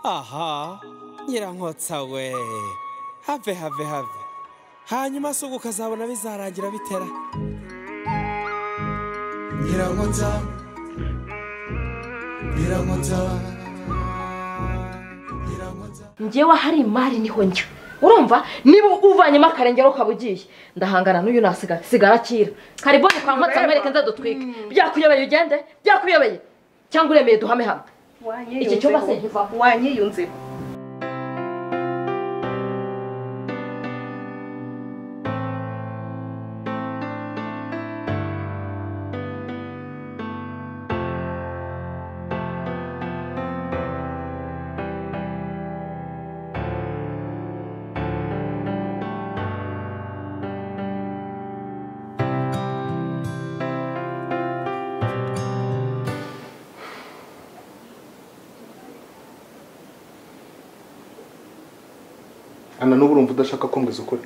Aha, Nyirankotsa we. Have have have. Hanyuma se ubwo ukazabona bizarangira bitera. Nyirankotsa, Nyirankotsa, Nyirankotsa. Njyewe hari imari niho njya. Urumva niba uvanyemo akarengero ukaba ugiye ndahangana n'uyu nasiga sigara akira kariboni kwa Nkotsa mwereke nzadutwike. Byakuyobeye ugende, byakuyobeye cyangwa uremeye duhame hamwe. Iki cyumba se nkiva wanyiyunzeho. Ana n'ubu urumva udashaka ko mbwiza ukuri?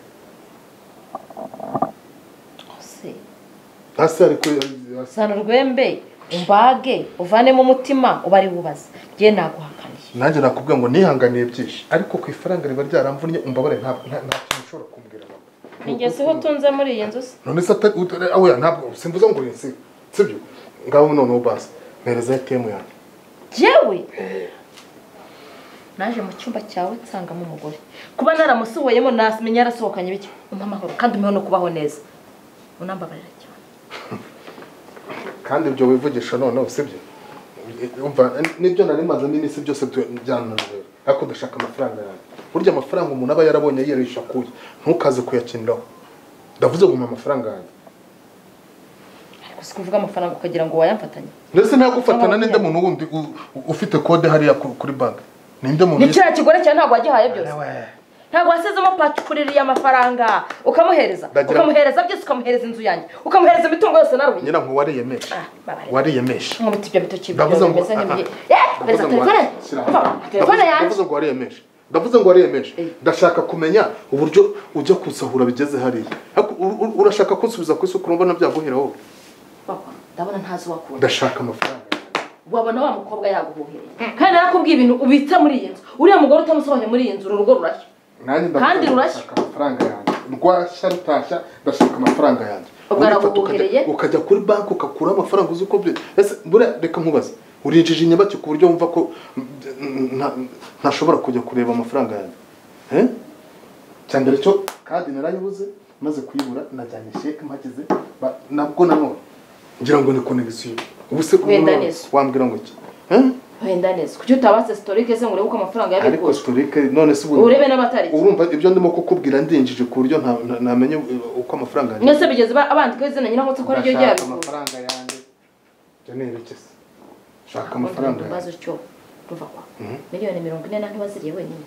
Se. Hasi ariko sana urwembe umbage uvanemo umutima ubari wubaza. Ngiye naguhakaniye. Nanjye nakubwiye ngo nihanganiye byinshi ariko ku ifaranga riba ryaramvunnye umbabare nta kintu ushobora kumbwira mama. Nigeze ho tunze muri iyi nzu se? None se oya ntabwo simvuze ngo uri sibyo? Ngaho none ubasa mpereza ATM yanjye. Jewe? Naje mu cyumba cyawe nsangamo umugore. Kuba naramusohoyemo namenye yarasohokanye bike. Umpa amahoro kandi umpeho no kubaho neza. Unambabarira cyane. Kandi ibyo wivugisha noneho sibyo? Umva nibyo nari maze n'iminsi byose byananira. Ariko ndashaka amafaranga yanjye. Burya amafaranga umuntu aba yarabonye yirisha kuye ntukaze kuyakiniraho. Ndavuze ngo umpa amafaranga yanjye. Ariko si kuvuga amafaranga ukagira ngo wayamfatanye. Ndetse ntagufatana n'inde muntu wundi ufite kode hariya kuri banki. Ninde muntu? Ni kiriya kigore cyawe ntabwo wagihaye byose. Ntabwo wasizemo pakuririye amafaranga ukamuhereza. Ukamuhereza byose, ukamuhereza inzu yanjye. Ukamuhereza imitungo yose naruye. Nyina ngo wariyemesha. Wariyemesha. Nkubita ibyo bitoki bimeze nk'ibiye. Pereza telefone. Telefone yanjye. Ndavuze ngo wariyemesha. Ndavuze ngo wariyemesha. Ndashaka kumenya uburyo ujya kusahura bigeze hariya. Urashaka kunsubiza ku isuku urumva byaguhera wowe. Papa, ndabona ntazi wakunda. Ndashaka amafaranga. Wabona wa mukobwa yaguhuhereye. Kandi narakubwiye ibintu ubitsa muri iyi nzu. Uriya mugore utamusohoye muri iyi nzu urugo rurashya. Kandi rurashya. Amafaranga yanjye. Rwashya rutashya ndashaka amafaranga yanjye. Ubwo ukajya kuri banki ukakura amafaranga uzi uko bye. Ese buriya reka nkubaze. Urinjije inyabaki ku buryo wumva ko ntashobora kujya kureba amafaranga yanjye. Eh? Cyambere cyo kandi narayibuze maze kuyibura najyanye sheke mpagize nabwo nanone ngira ngo ni connection. Ubu se wambwira ngo iki? Wenda neza. Kuki utabatse historique se ngo urebe uko amafaranga yabikuye? Ariko historique none se ubu urebe n'abatariki. Urumva ibyo ndimo kukubwira ndinjije ku buryo namenye uko amafaranga yanjye. Mwese bigeze abandika izina Nyirankotsa ko ari ryo ryabikuye. Amafaranga yanjye. Byo ni ibiki se? Shaka amafaranga yanjye. Mbazo cyo ruva kwa. Miliyoni 40 ntiwaziriye wenyine.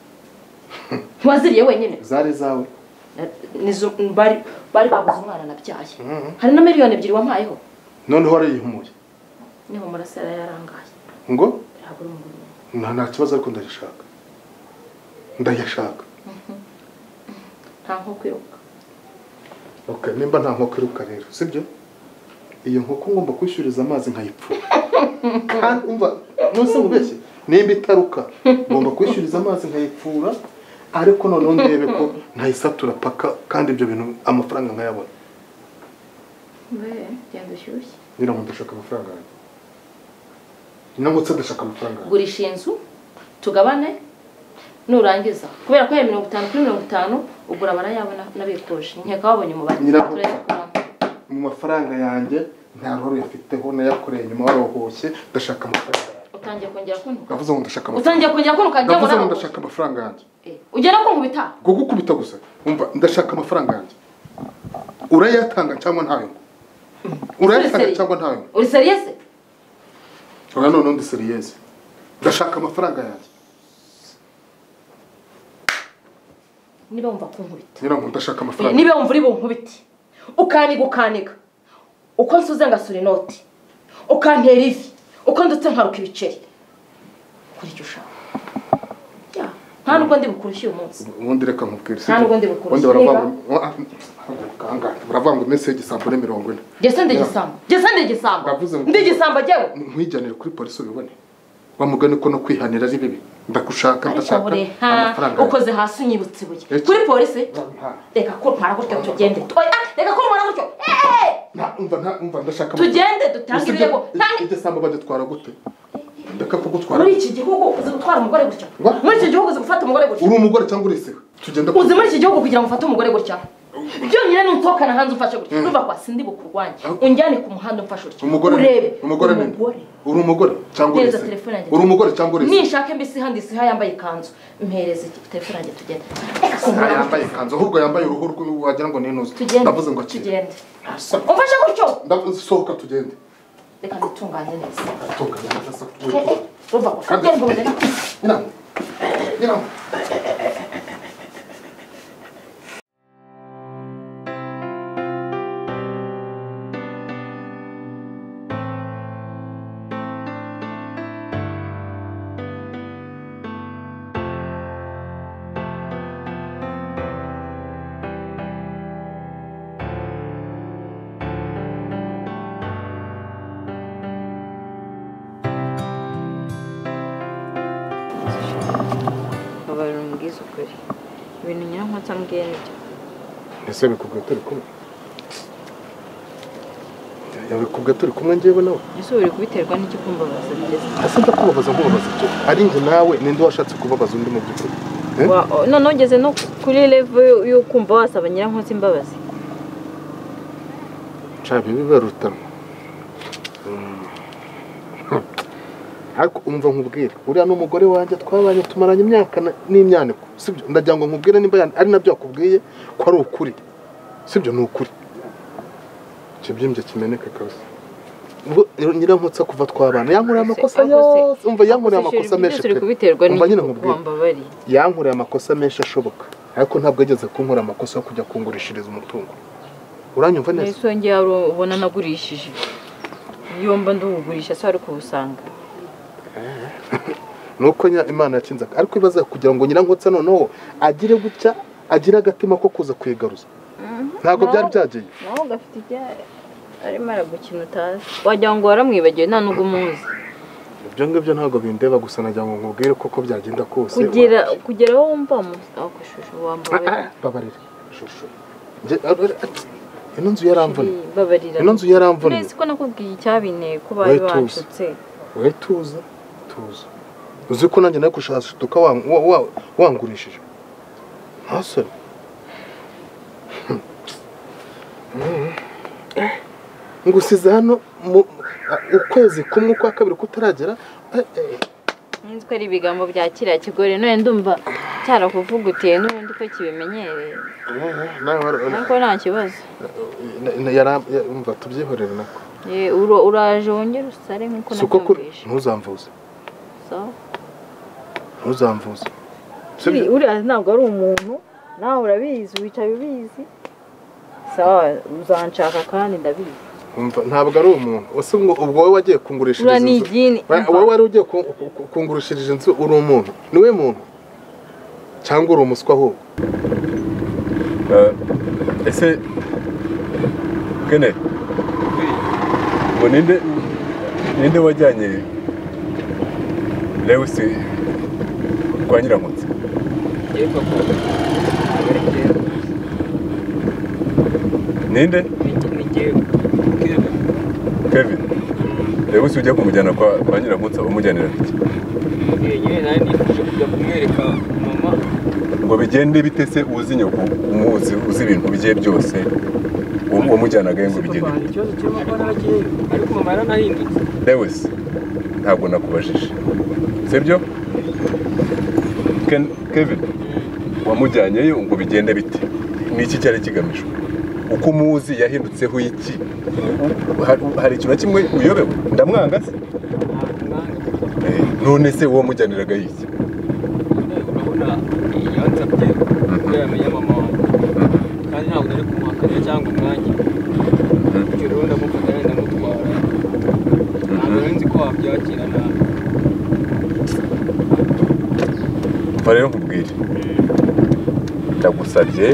Ntiwaziriye wenyine. Zari zawe. Nizo bari babuze umwana nabyaye. Hari na miliyoni 2 wampayeho. None warayihumuye. Niho murasera yarangaye. Ngo? Nta kibazo ariko ndayashaka. Ndayashaka. Nta nkoko iruka. Okay, nimba nta nkoko iruka rero, sibyo? Iyo nkoko ngomba kwishyuriza amazi nkayipfura. Kandi umva nose mubeshye, nimba itaruka ngomba kwishyuriza amazi nkayipfura ariko none ndebe ko ntayisatura paka kandi ibyo bintu amafaranga nkayabona. We, genda ushyushye. Ngira ngo ndashaka amafaranga yanjye. Nangutse ndashaka amafaranga. Gurisha inzu tugabane nurangiza kubera ko ya 50 kuri 50 ugura barayabona nabikuje nkeka wabonye umubare. Mu mafaranga yanjye nta ruhare yafiteho nayakoreye nyuma warohoshye ndashaka amafaranga. Utangiye kongera kuntuka. Ndavuze ngo ndashaka amafaranga. Utangiye kongera kuntuka ngiye ngo ndavuze ngo ndashaka amafaranga yanjye. Ugera kunkubita? Gukubita gusa. Umva ndashaka amafaranga yanjye. Urayatanga cyangwa ntayo? Urayatanga cyangwa ntayo? Uri serious? Oya none ndi serious. Ndashaka amafaranga yanjye. Niba wumva kunkubita. Nyira ngo ndashaka amafaranga. Niba wumva uri bunkubite. Ukaniga ukaniga. Uko nsuze ngasura inoti. Ukantera ivi. Uko ndutse nkaruka ibiceri. Kuri icyo ushaka. Ya, nta nubwo ndi bukurushye uyu munsi. Ubundi reka nkubwire. Nta nubwo ndi bukurushye. Baravuga ngo message isambo ni 40. Gese ndi igisambo. Gese ndi igisambo. Ndi igisambo jyewe. Nkwijyanire kuri polisi ubibone. Wamugane ko no kwihanira ari bibi. Ndakushaka ndashaka amafaranga. Ukoze hasi unyibutse ibuye. Kuri polisi? Reka ko ntwara gutyo tugende. Oya, reka ko ntwara gutyo. Umva ndashaka. Tugende dutange ibirego. Iryo sambu badutwara gute? Ndakapfa. Muri iki gihugu uzi gutwara umugore gutya? Muri iki gihugu uzi gufata umugore gutya? Uri umugore cyangwa uri se? Tugenda. Uzi muri iki gihugu kugira ngo ufate umugore gutya? Byonyine nunsokana hanze umfashe gutya. Numva kwa sindi bukurwanye. Unjyane ku muhanda umfashe gutya. Urebe. Umugore ni. Uri umugore cyangwa uri se? Uri umugore cyangwa uri se? Nishake mbisi handi siha yambaye ikanzu. Mpereze telefone yanjye tugende. Yambaye ikanzu ahubwo yambaye uruhu wagira ngo ni inuze. Ndavuze ngo tugende. Umfashe gutyo. Ndavuze sohoka tugende. Reka nditunganye neza. Tunganye neza. Urumva ko tugende. Nyina. Ibintu Nyirankotsa ambwiye nibyo. Ese bikubwiye turi kumwe? Yabikubwiye turi kumwe njyewe nawe? Ese uri kubiterwa n'iki kumbabaza bigeze? Ese ndakubabaza nkubabaza icyo? Ari njye nawe ninde washatse kubabaza undi mu by'ukuri? None ugeze no kuri level yo kumva wasaba Nyirankotsa imbabazi? Cha bibi barutana. Ariko umva nkubwire uriya n'umugore wanjye twabanye tumaranye imyaka n'imyaniko sibyo ndagira ngo nkubwire nimba ari nabyo yakubwiye ko ari ukuri sibyo ni ukuri kibyimbye kimeneka kabisa Nyirankotsa kuva twabana yankoreye amakosa yose umva yankoreye amakosa menshi umva nyine nkubwire yankoreye amakosa menshi ashoboka ariko ntabwo yageze kunkora amakosa yo kujya kungurishiriza umutungo uranyumva neza ese ngiye ubona nagurishije yomba ndugurisha se ari kubusanga nuko Imana yakinze ariko ibaza kugira ngo Nyirankotsa noneho agire gutya agira agatima ko kuza kwigaruza ntabwo byari byagiye naho gafite ibya arimo aragukina utazi wagira ngo waramwibagiwe nta nubwo umuzi ibyo ngibyo ntabwo bindeba gusa nagira ngo nkubwire koko byagenda kose kugera aho wumva shusho wambabarira babarira shusho ino nzu yaramvunye babarira ino nzu yaramvunye nese ko nakubwiye icyabinteye ko bari bacutse we tuza tuza uzi ko nanjye nawe kushashuka wangurishije ntasore ngusize hano ukwezi kumwe kwa kabiri kutaragera nzi ko ari ibigambo bya kiriya kigore none ndumva cyarakuvugutiye n'ubundi ko kibimenyereye ariko nta kibazo umva tubyihorere nako uraje wongere usare nk'uko nabyumvise ntuzamvuze ntuzamvuze uriya ntabwo ari umuntu nawe urabizi wicaye ubizi sawa uzanshaka kandi ndabizi ntabwo ari umuntu ese ubwo wowe wagiye kungurishiriza inzu wowe wari ugiye kungurishiriza inzu uri umuntu niwe muntu cyangwa uri umuswa ahubwo ese kene ngo ninde wajyanye Lewisi kwa Nyirankotsa? Ninde? Kevin. Lewisi ujya kumujyana kwa Nyirankotsa umujyanira iki? Nyine nari nifuje kujya kumwereka mama ngo bigende bite se uzi nyoko umuzi uzi ibintu bigiye byose wamujyanaga ngo bigende bite? Ikibazo kirimo ko naragiyeyo ariko mama yaranahindutse. Lewisi ntabwo nakubajije sibyo? Kevin wamujyanyeyo ngo bigende bite? Ni iki cyari kigamijwe? Uko umuzi yahindutseho iki? Hari ikintu kimwe uyobewe? Ndamwanga se? None se uwo mujyaniraga iki? Urabona yansabye ko yamenya mama wanjye kandi ntabwo nari kumuhakanira cyangwa umwanya bityo rero ndamufata ndamutwara ntabwo nari nzi ko wabyakira nabi. Mva rero nkubwire ndagusabye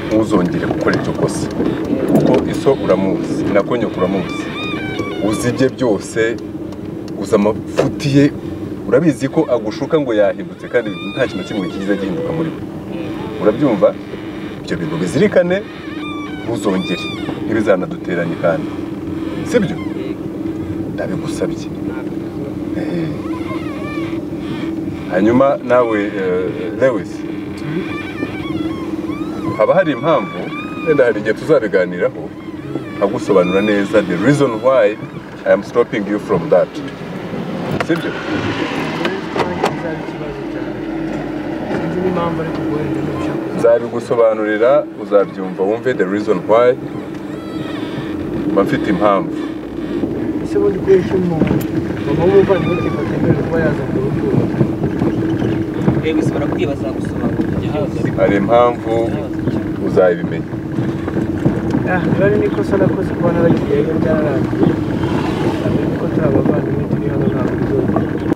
ntuzongere gukora iryo kosa kuko iso uramuzi nako nyoko uramuzi uzi ibye byose Uza amafuti ye, urabizi ko agushuka ngo yahindutse kandi nta kintu kimwe kigize gihinduka muri we. Urabyumva? Ibyo bintu bizirikane, ntuzongere, ntibizanaduteranye kandi. Sibyo? Ndabigusabye. Hanyuma nawe Lewis, haba hari impamvu wenda hari igihe tuzabiganiraho nkagusobanura neza the reason why I am stopping you from that. Sibyo? Nzabigusobanurira, uzabyumva wumve the reason why mba mfite impamvu. Ese ubundi kubera iki mama w'umuvandimwe atemerewe kuba yaza mu rugo? Hari impamvu uzabimenya. Niba n'ikosa nakoze kuba naragiyeyo byararangiye, namenye ko turi abavandimwe turi hano ntabwo bizongera.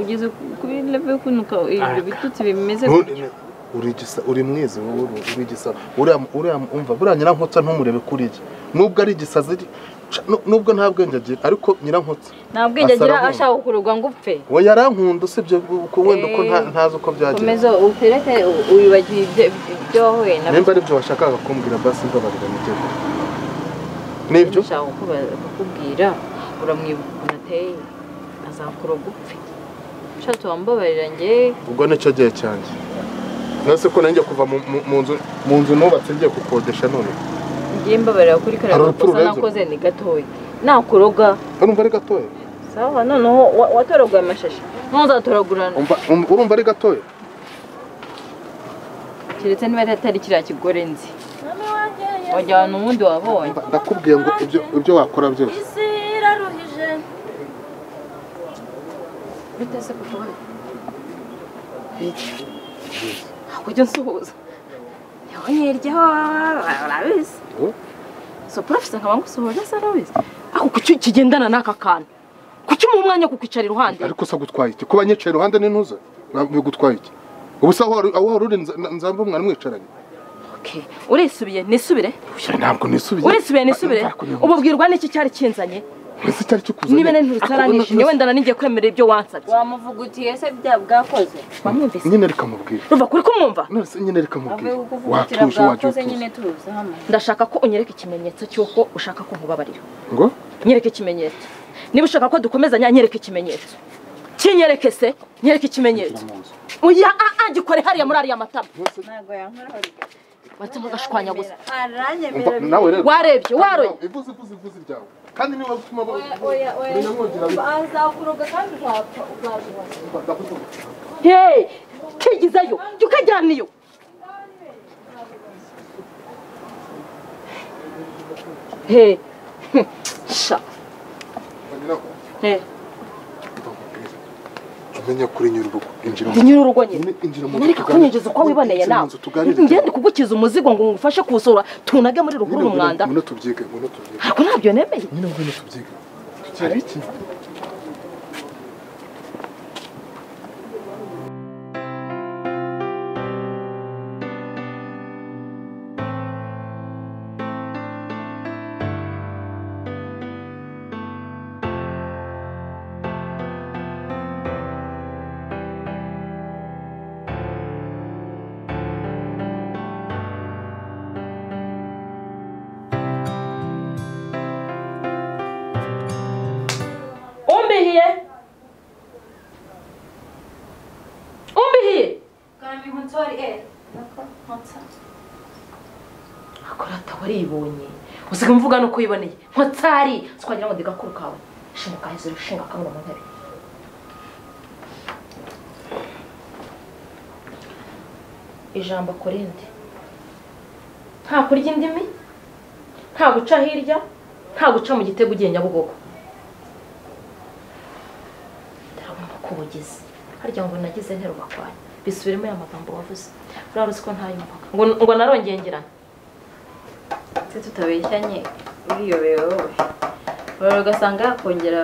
Ugeze kuri level yo kunuka ibyo bitutsi bimeze gutyo. Uri mwiza, uri igisa, uriya umva buriya Nyirankotsa ntumurebe kuri iki. Nubwo ari igisazi, nubwo nta bwenge agira, ariko Nyirankotsa nta bwenge agira ashaka kukurogwa ngo upfe. We yarankunda usibye ko wenda ko ntazi uko byagenze. Komeza utereke wibagiwe ibyo wahuye nabyo. Nimba aribyo washakaga kumbwira basi mbabarira mugende. Nibyo nshaka kukubwira, uramwibuka ukuntu ateye, azakuroga upfe. Ushatse wambabarira njye. Ubwo nicyo gihe cyanjye. Nase ko nanjye kuva mu nzu nubatse ngiye kukodesha none. Ngiye mbabarira kuri kariya gakosa nakoze ni gatoya. Nakuroga. Urumva ari gatoya? Sawa, noneho watoraguye amashashi. Ntuzatoragurana. Urumva ari gatoya? Keretse niba atari kiriya kigore nzi. Wajyana uwundi wabonye. Ndakubwiye ngo ibyo wakora byose. Isi iraruhije. Bite se papa? Bite. Kujya nsuhuza. Yonyiryeho urabizi. So professor nkaba ngusuhuje se urabizi. Ako kuki kigendana n'aka kantu? Kuki mu mwanya kukwicara iruhande? Ariko se gutwaye iki? Kuba nyicaye iruhande n'intuza? Bigutwaye iki? Ubu se aho wari uri nzamba umwana mwicaranye. Okay, urisubiye nisubire? Ntabwo nisubiye. Urisubiye nisubire? Ububwirwa n'iki cyari kinzanye? Ese cyari kikuzanye? Niba nturutaranishinye wenda nanigiye kwemera ibyo wansabye. Wamuvugutiye se bya bwakoze? Wamwumvise? Nyine reka mubwire. Ruva kuri kumwumva? None se nyine reka mubwire. Watuje wajye nyine tuza hano. Ndashaka ko unyereka ikimenyetso cy'uko ushaka ko nkubabarira. Ngo? Nyereka ikimenyetso. Niba ushaka ko dukomezanya nyereka ikimenyetso. Kinyereke se, nyereka ikimenyetso. Oya a gikore hariya muri ariya matama. Ntago yankoraho. Batuma gashwanya gusa. Aranyemera. Nawe rero. Warebye, waroye. Ivuze ivuze ivuze ryawe. Kandi niba utuma oya oya azakuroga kandi uzapfa uzazuba. Hey, kigizayo, jya ukajyana iyo. Hey. Sha. Hey. Umenya kuri nyurugo injira mu nyurugo nyine. Injira mu kunyinjiza uko wiboneye nawe. Ngende kugukiza umuzigo ngo ngufashe kuwusura tunage muri ruhuru umwanda. Ngwino tubyige, ngwino tubyige. Ariko ntabyo nemeye. Nyine ngwino tubyige. Hari iki? Akora waribonye usiga mvuga nuko yiboneye nkotsari twagira ngo ndigakuru kawe shinga kaheze shinga kamwe mu ntebe ijambo kurindi nta kurya indimi nta guca hirya nta guca mu gitego ugiye Nyabugogo ndabona ko ubugize harya ngo nagize ntero bakwanya bisubiremo ya magambo wavuze uraruzi ko ntayumvaga ngo narongengerana se tutabeshyanye uriyobeye wowe urara ugasanga yakongera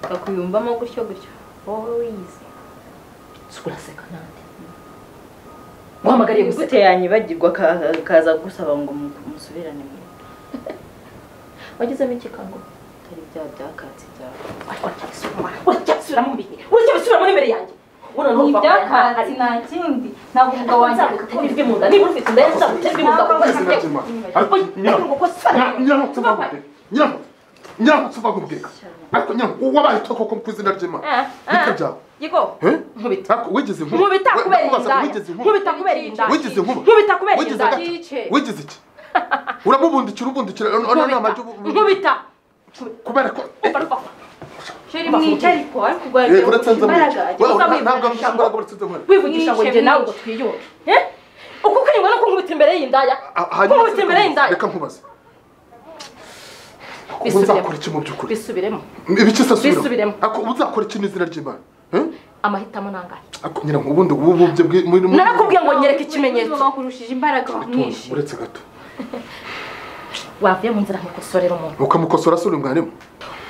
kakuyumvamo gutyo gutyo wowe wize uraseka nande guhamagariye gute yanyibagirwa kaza gusaba ngo musubirane wagizemo iki kango atari bya byakatsi byawe. Ariko uracyasubiramo mu bihe, uracyabisubiramo n'imbere yanjye. Ni ibyakatsi nta kindi. Ntabwo umugabo wanjye agutera mu nda, niba ufite inda yazagutera mu nda. Nyirankotsa bakubwira. Ariko nyiranko wabaye koko ku izina ry'Imana. Bite byawe? Yego. Nkubita. Ariko wigize inkuba. Nkubita kubera inda. Nkubita kubera inda. Wigize inkuba. Nkubita kubera inda. Wigize iki? Uramubundikira ubundikira nama nkubita. Kubera ko Sheri mwica ariko ariko imbaraga. Ntabwo imbaraga uretse nkora. Wivugisha ngo nge nawe ngo twiyunge. Eh? Uko kwiyunga no kunkubita imbere y'indaya. Kunkubita imbere y'indaya. Reka nkubaze. Uzakora iki mu by'ukuri? Bisubiremo. Ibiki se subiremo? Bisubiremo. Ako uzakora iki n'izina ry'Imana? Amahitamo nangahe? Ako nyiranko ubundi ububye muri narakubwiye ngo nyereke ikimenyetso. Bakurushije imbaraga mwinshi. Uretse gato. Wavuye mu nzira nkukosorera umuntu. Ukamukosora se uri mwarimu?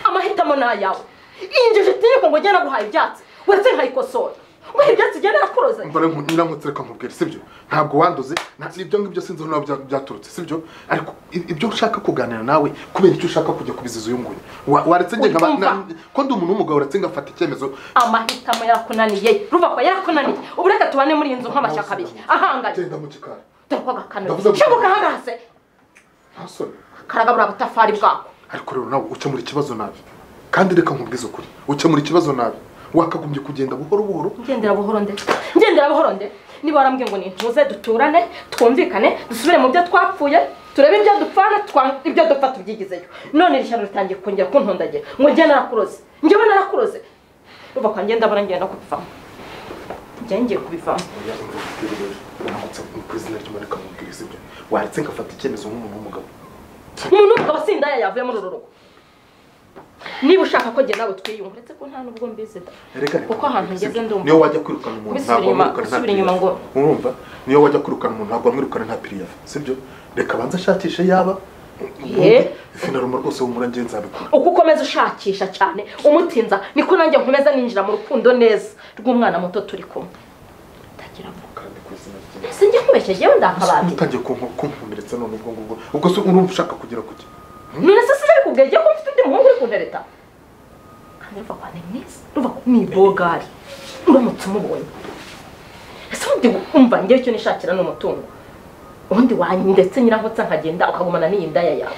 Amahitamo nayawe. Injije tinyuko ngo ngena guhaye ibyatsi. Uretse nkayikosora. Ngo ibyatsi genda nakuroze. Mbare nyiranko reka nkubwire sibyo? Ntabwo wanduze, nibyo ngibyo sinzi aho byaturutse sibyo? Ariko ibyo ushaka kuganira nawe kubera icyo ushaka kujya kubiziza uyu nguyu. Waretse nge nkaba ko ndi umuntu w'umugabo uretse ngafata icyemezo. Amahitamo yarakunaniye. Ruva ko yarakunaniye. Ubu reka tubane muri iyi nzu nk'amashyaka abiri. Ahanganye. Genda mu gikari. Dore ko agakano. Shinguka hangase. Ntasoni. Karagabura ubutafari bwako. Ariko rero nawe ukemura ikibazo nabi. Kandi reka nkubwize ukuri. Ukemura ikibazo nabi. Wakagombye kugenda buhoro buhoro. Ngendera buhoro nde. Ngendera buhoro nde. Niba warambwiye ngo nintuze duturane, twumvikane, dusubire mu byo twapfuye, turebe ibyo dupfana, ibyo dupfa tubyigizeyo. None iri shyano ritangiye kongera kuntondagira. Ngo njye narakuroze. Njyewe narakuroze. Ruva kwa ngenda ndabona ngenda kubivamo. Njye ngiye kubivamo. Waretse ngafata icyemezo nk'umuntu w'umugabo. Umuntu w'umugabo si indaya yavuye muri uru rugo. Niba ushaka ko njye nawe twiyunga uretse ko nta nubwo mbizi da. Kuko ahantu ngeze ndumva. Niyo wajya kwirukana umuntu ntabwo wamwirukana nta piriya. Urumva? Niyo wajya kwirukana umuntu ntabwo wamwirukana nta piriya. Sibyo? Reka banza ashakishe yaba. Finaruma rwose humura nge nzabikora. Uko ukomeza ushakisha cyane umutinza niko nanjye nkomeza ninjira mu rukundo neza rw'umwana muto turi kumwe. Ndagira ngo kandi ku izina ry'Imana. Ese njye nkubeshye jewe ndakabati. Utangiye kunkomeretsa none ubwo ngubwo. Ubwo se urumva ushaka kugera kuki? None se sinabikubwiye ko mfite undi muhungu uri kuntereta. Kandi ruva kwa ni mwiza, ruva ni bogari. Uramutse umubonye. Ese undi umva ngewe icyo nishakira ni umutungo. Ubundi wanyu ndetse nyirankotsa nkagenda ukagumana n'iyi ndaya yawe.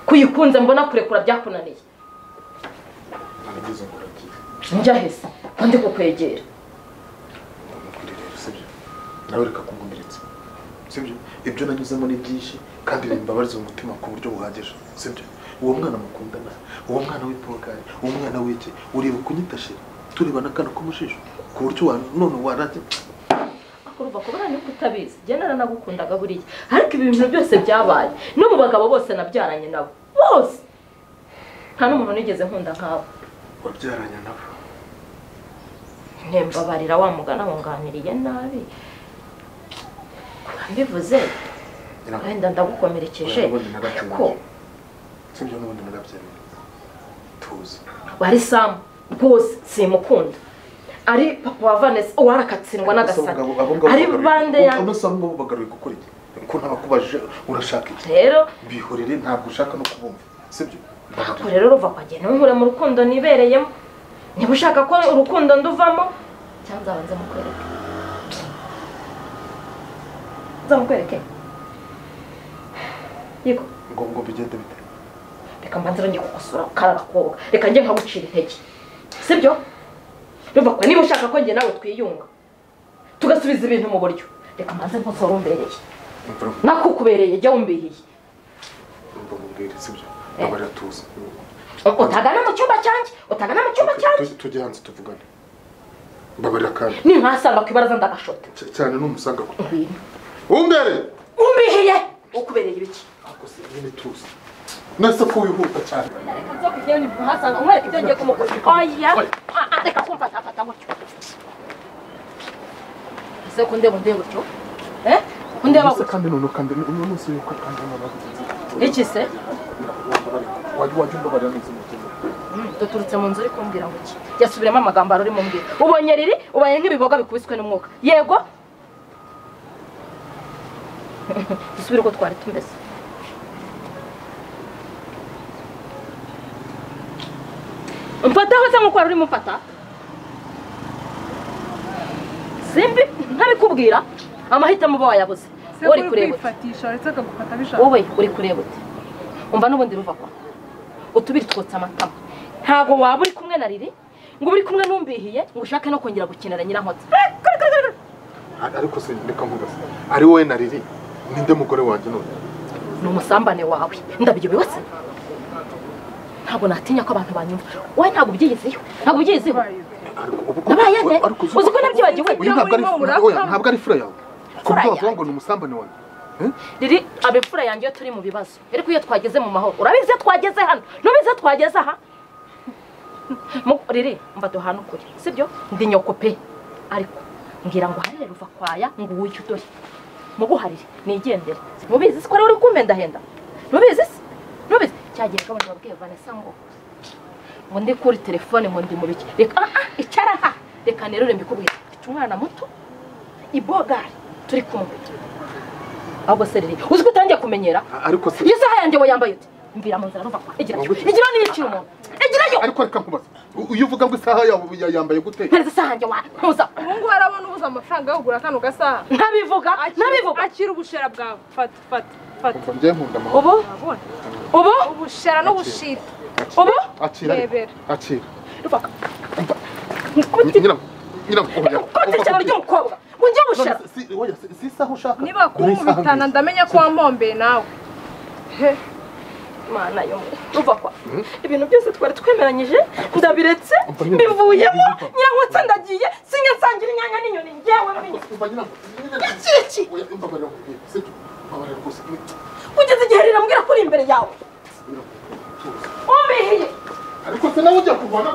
Kuyikunze mbona kurekura byakunaniye. Nageze ngo uragiye. Njya hese, ndi kukwegera. Sibyo? Nawe reka kunkomeretsa. Sibyo? Ibyo nanyuzemo ni byinshi kandi bimbabariza umutima ku buryo buhagije. Sibyo? Uwo mwana mukundana, uwo mwana w'ipokari, uwo mwana w'iki, ureba kunyitashira, turebana akana ko mujisho ku buryo none warate. Akuruva kubara ni kutabizi. Jye naranagukundaga buriya. Ariko ibi bintu byose byabaye no mu bagabo bose nabyaranye nabo. Bose. Nta n'umuntu nigeze nkunda nkabo. Wabyaranye nabo. Ntembabarira wa mugana wunganiriye nabi. Mbivuze wenda ndagukomerekeje ariko sibyo n'ubundi narabyemeye. Tuzi. Wari Sam rwose simukunda. Ari papa wa Vanessa warakatsindwa n'agasaka. Ari bande ya abo Sam bo bagaruye gukora iki? Ko ntabakubajije urashaka iki? Rero bihorere ntabwo ushaka no kubumva. Sibyo? Ntabwo rero ruva kwagenda nkure mu rukundo nibereyemo. Niba ushaka ko urukundo nduvamo cyangwa nzabanze mukwereke. Nzamukwereke. Yego. Ngo bigende bite? Reka mbanze ngiye kugusura karagakobwa. Reka njye nkagucira intege. Sibyo? Ruva kwa niba ushaka ko njye nawe twiyunga. Tugasubiza ibintu mu buryo. Reka mbanze nkosora umbereye. Nakukubereye jya umbihiye. Umva mubwire sibyo? Abarira tuzi. Utagana mu cyumba cyanjye, utagana mu cyumba cyanjye. Tujye hanze tuvugane. Mbabarira kandi. Ni nkasanga ku ibaraza ndagashota. Cyane n'umusanga ku. Umbere. Umbihiye. Ukubereye ibiki? Ako se nyine tuzi. Nase ko wihuta cyane. Reka nzo kujya ni muhasanga umwereke ibyo ngiye kumukora. Oya. Reka kumfata fata gutyo. Ese ko ndeba ndeba gutyo? Eh? Ndeba gutyo. Kandi none kandi uno munsi yuko kandi none. Iki se? Wajya umbabarira neza umutima. Duturutse mu nzu uri kumbwira ngo iki? Yasubiremo amagambo ari mumbwira. Ubonye riri ubaye nk'ibiboga bikubiswe n'umwuka. Yego. Dusubire uko twari tumeze. Mfataho se nkuko wari urimo umfata? Simbi ntabikubwira amahitamo uba wayabuze. Uri kureba kwifatisha uretse akagufata bishaka. Wowe uri kureba ute? Umva n'ubundi ruva kwa utubiri twotsa amatama. Ntago waba uri kumwe na Riri ngo uri kumwe numbihiye ngo ushake no kongera gukinira Nyirankotsa. Ariko se reka nkubaze, ari wowe na Riri ninde mugore wanjye none? Ni umusambane wawe ndabyo se. Ntabwo natinya ko abantu banyumva. Wowe ntabwo ubyiyiziho, ntabwo ubyiyiziho. Uzi ko nabyibagiwe? Ntabwo ari fura yawe kuko bavuga ngo ni umusambane wawe. Riri abe fura yanjye iyo turi mu bibazo, ariko iyo twageze mu mahoro urabizi iyo twageze hano, nubizi iyo twageze aha. Riri mva duhana ukuri sibyo? Ndi nyoko pe, ariko mbwira ngo harire ruva kwaya ngo uwuye dore muguharire nigendere. Mubizi se ko ari uri kumpendahenda? Mubizi se? Mubizi cyagiye kabone babwiye Vanessa ngo ndi kuri telefone ngo ndi mu biki. Reka icara ha, reka nerure mbikubwira. Mfite umwana muto ibogari turi kumwe. Ahubwo se Riri uzi ko utangiye kumenyera? Ariko se iyo saha yanjye wayambaye ute? Mvira mu nzira ruva kwa igirayo igirayo n'iyicira umuntu igirayo. Ariko reka nkubaze, iyo uvuga ngo isaha yawe yambaye gute? Mpereza isaha yanjye wa ntuza. Ubu ngubu arabona ubuze amafaranga yo kugura kano gasaha. Ntabivuga, ntabivuga. Akira ubushera bwawe. Fata fata fata. Njye nkunda amahoro. Ubu ubushera n'ubushita. Ubu akira akira. Ruva. Nyira Kote cyane ry'umukobwa. Ngo njye ubushera. Si isaha ushaka. Niba kunkubitana ndamenya ko wampombeye nawe. He. Mana yo ruva kwa ibintu byose twari twemeranyije ndabiretse bivuyemo. Nyirankotsa ndagiye singa nsangira inyanya n'inyoni ngewe mbi. Iki kugeza igihe rirambwira ko uri imbere yawe umbihiye. Ariko se nawe ujya kurwana